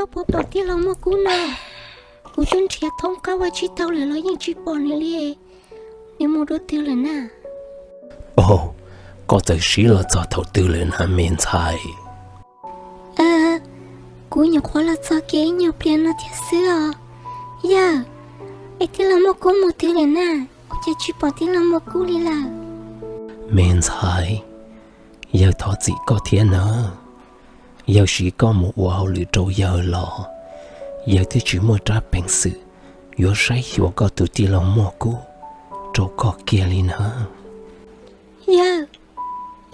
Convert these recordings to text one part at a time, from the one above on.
Koj puas pom tij laug Muaj Kub no? Kuv twb nrhiav thoob qab vaj tsib taug lawm los yeej tsis pom nws li. Nws mus dua twg lawm na? Au, koj txawm siv los txog thaum twg lawm na me ntxhais? Kuv nyuam qhuav los txog kev ib nyuag pliag no thiab xwb os. Yawg, es tij laug Muaj Kub mus twg lawm na? Ua cas tsis pom tij laug Muaj Kub li lawm? Me ntxhais, yawg thov txim koj thiab na. Yawg siv koj mus ua hauj lwm rau yawg los yawg twb tsis muaj rab peev xwm yuav saib xyuas koj tus tij laug Muaj Kub rau koj kiag li na. Yawg,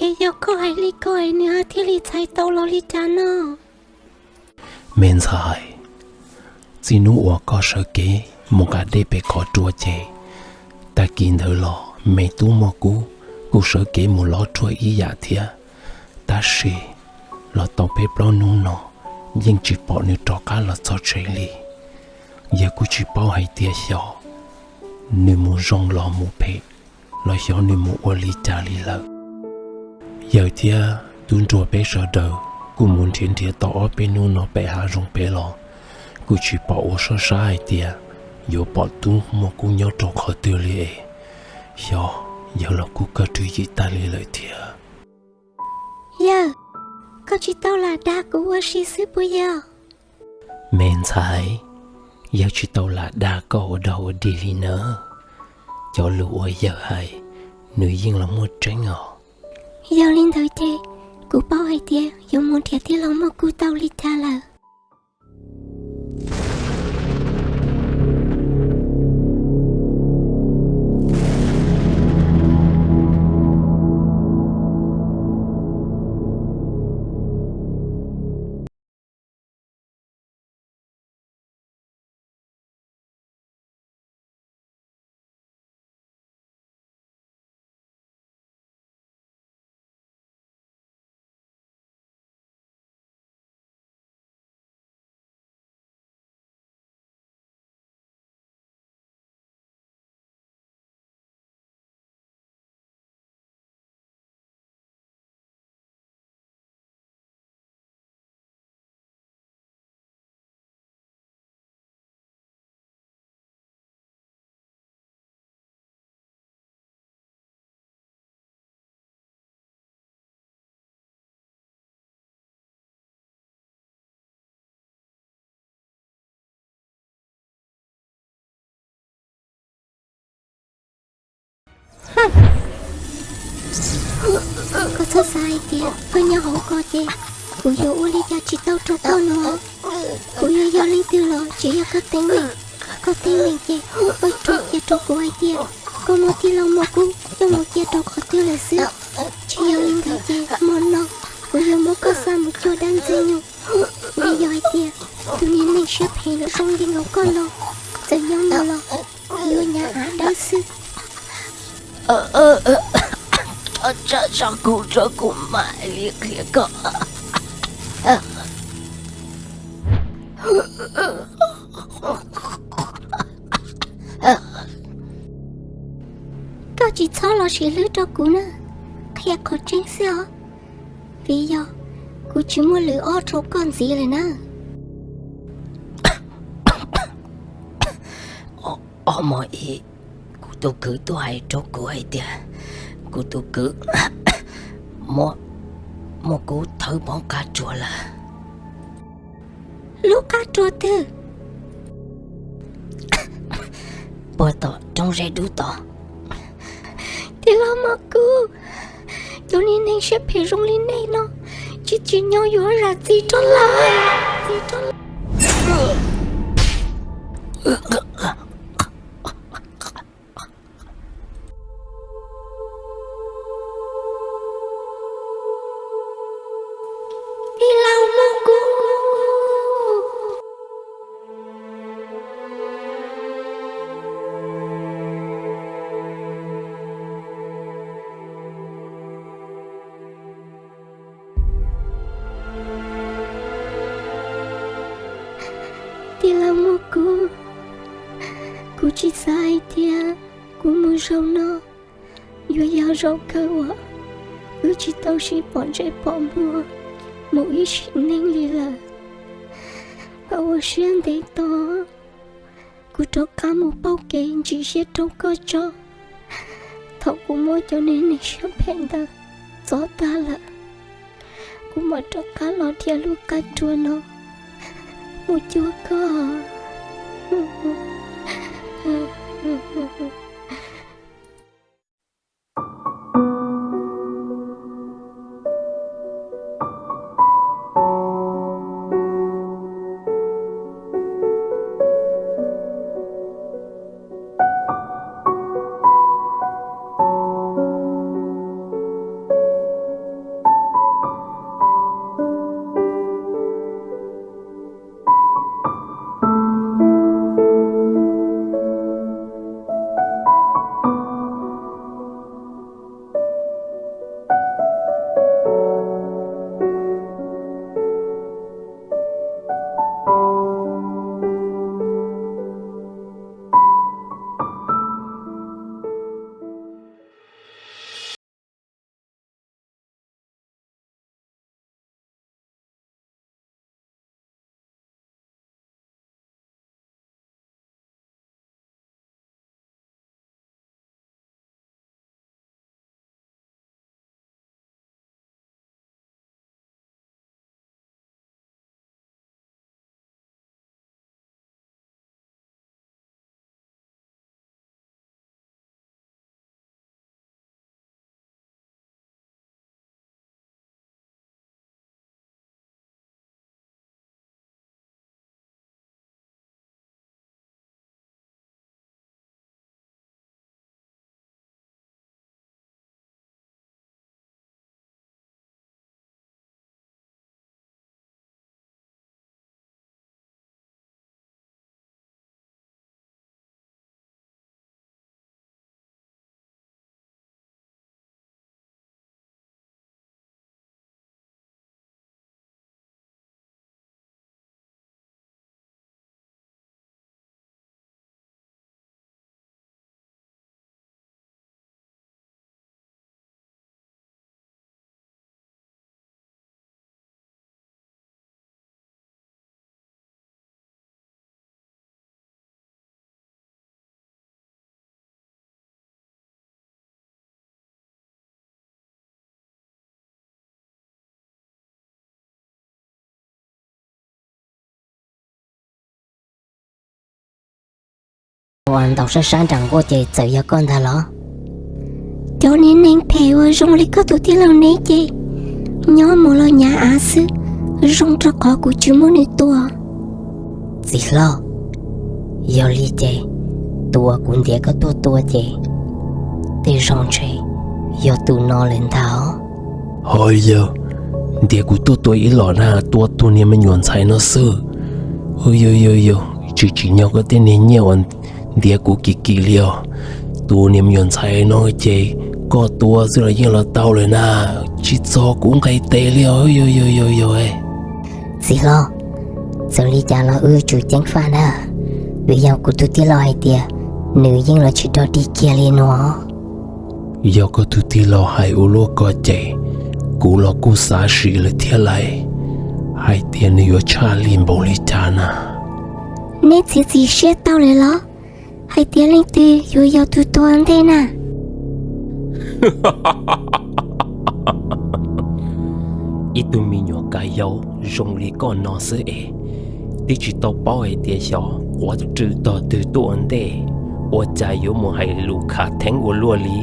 es yog koj hais li ko es nws ho thiaj li txhais tau los li cas no? Me ntxhais, txij hnub uas koj sawv kev mus nqa dej pem qhov rua ces, tag kis ntawd los me tub Muaj Kub kuj sawv kev mus lov ruam ib yam thiab. Tab sis los tau peb plaub hnub no yeej tsis pom nws rov qab los txog tsev li. Yawg kuj tsis paub hais tias xyov nws mus zoo los mus phem, los xyov nws mus ua li cas li lawm. Yawg thiab tub Nruas peb sawv daws kuj mus nrhiav nrhiav tau ob peb hnub no pem hav zoov pem los kuj tsis pom ua sab sab hais tias yuav pom tub Muaj Kub nyob rau qhov twg li es. Xyov, yawg los kuj kawg rwg yim tag li lawm thiab. Yawg, koj tsis tau lam dag kuv ua si xwb puas yog? Me ntxhais, yawg tsis tau lam dag koj ua dog ua dig li na. Cov lus uas yawg hais, nws yeej los muaj tseeb os. Yog li ntawd ces, kuv paub hais tias yuav mus nrhiav tij laug Muaj Kub tau li cas lawm. Koj txhob xav hais tias koj nyob hauv ko ces kuv yuav ua li cas tsis tau rau koj no. Kuv yuav yog leej twg los tsis yog koj teeb meem. Koj teeb meem ces koj rau cia rau kuv hais tias koj muab tij laug Muaj Kub coj mus cia rau qhov twg lawm xwb. Tsis yog li ntawd ces hmo no kuv yuav muab koj xa mus cuag dab ntxwg nyoog. Vim yog hais tias tus niag neeg siab phem zoo li nkaus koj no txawm nyob mus los yuav hnyav av dawb xwb. Tso kuv, tso kuv mam li qhia koj. Koj tsis txhob los sim hlwb rau kuv na, qhia qhov tseeb xwb os, vim yog kuv tsis muaj lwm ob rau koj ntxiv lawm na. Ob hmo ib, kuv tus kwv tuaj hais rau kuv hais tias kuv tus kwv muab Muaj Kub thawb pov qab tsuas lawm. Lub qab tsuas twg? Puag tom roob zeb dub tod. Tij laug Muaj Kub, cov niag neeg siab phem zoo li nej no tsis tsim nyog yuav zam txim rau lawv. Tij laug Muaj Kub. Tij laug Muaj Kub, kuv tsis xav hais tias kuv mus zaum no yuav yog zaum kawg uas wb tsis tau sib pom ntsej pom muag mus ib sim neej li lawm. Koj ua siab ntev tos, kuv rov qab mus pauj kev ntsim siab rau koj tso. Thaum kuv muab cov neeg siab phem ntawd txov tag lawm, kuv mam rov qab los dhia lub qab rua no mus cuag koj. Ua ntaus sab sab nram nkuaj ces txawm yog koj ntag los? Cov niag neeg phem uas zoo li koj tus tij laug neb ces nyob mus los nyav av xwb, zoo rau qhov kuv tsis muab nws tua. Txiv hlob, yog li ces tus uas kuv ntiav koj tuaj tua ces tej zaum ntshe yog tus no lawm ntag os. Ho yog, ntiav kuv tuaj tua ib los na, tua tus niag me nyuam ntxhais no xwb. Yog yog yog, tsis tsim nyog koj tej niag nyiaj uas ntiav kuv kim kim li os. Tus niag me nyuam ntxhais no ces koj tua xwb los yeej los tau lawm na, tsis txog kuv nqis tes li os. Yog yog yog yog. Txiv hlob, txawm li cas los wb tsum ceev faj na, vim yog kuv tus tij laug hais tias nws yeej los tsis dog dig kiag li no. Yog koj tus tij laug hais ua luaj ko ces kuv los kuj xav sim lawm thiab lauj, hais tias nws yuav tshaj li npaum li cas na. Neb txiav txim siab tau lawm los hais tias leej twg yuav yog tus tuag ua ntej na? Ib tug me nyuam ka yau zoo li koj no xwb es twb tsis tau paub hais tias xyov quav rw tog twg tuaj ua ntej, ua cas yuav mus hais lus khav theeb ua luaj li.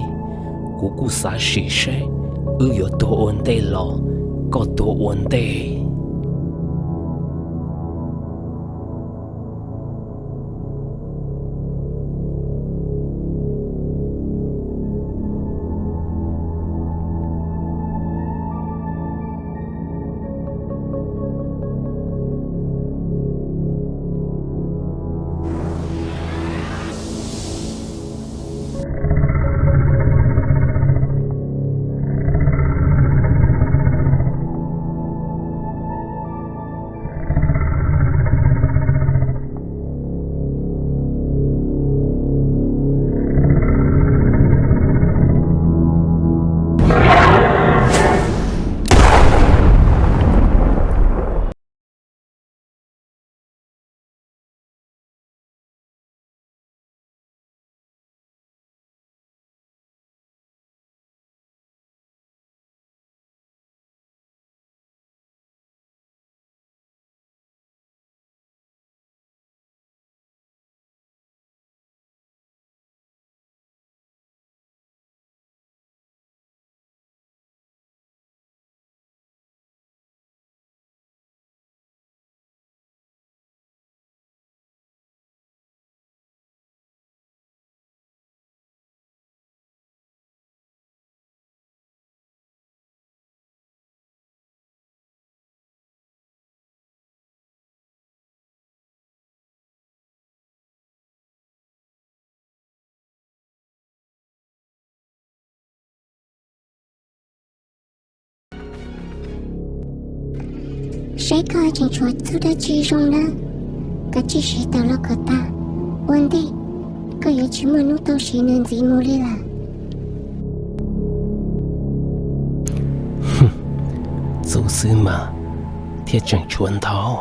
Kuv kuj xav sim seb wb yuav tuag ua ntej los koj tuag ua ntej. Saib koj tseem tshuav txuj dab tsi zoo lawm, koj tsij siv tawm los kom tag, ua ntej koj yuav tsis muaj hnub tau siv nws ntxiv mus li lawm. Txuj xwb mas thiaj tseem tshuav ntau.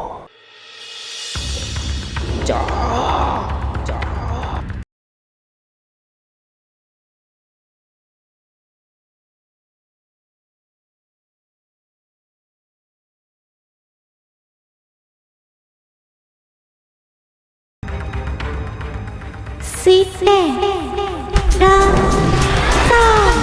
Xib Dej Dab Txauj.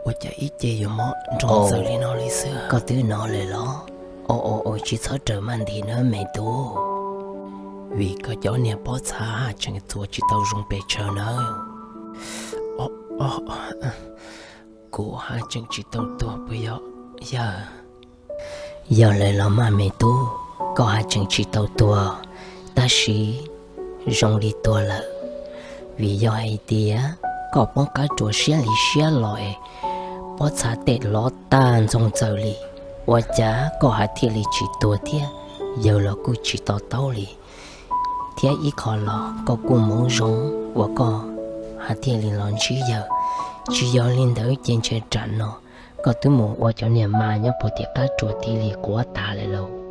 Ua cas ib ce yuav mob nroo txawv li no li xwb? Koj twb hnov lawm los? Tsis txhob raws maj nti nawb me tub, vim koj cov niag pob txha haj tseem txuas tsis tau zoo pes tsawg nawb. Kuv haj tseem tsis tau tuag puas yog yawg? Yog lawm los mas me tub, koj haj tseem tsis tau tuag, tab sis zoo li tuag lawm. Vim yog hais tias koj poob qab rua siab li siab los es pob txha tej lov tag ntxoog txawv li, ua cas koj haj thiaj li tsis tuag thiab, yawg los kuj tsis to taub li. Thiab ib qho los koj kuj hmoov zoo uas koj haj thiaj li los ntsib yawg. Tsis yog li ntawd ces ntshe tam sim no koj twb mus ua cov niag mas nyob puag tim qab rua tiv li quav tas lawm lauj.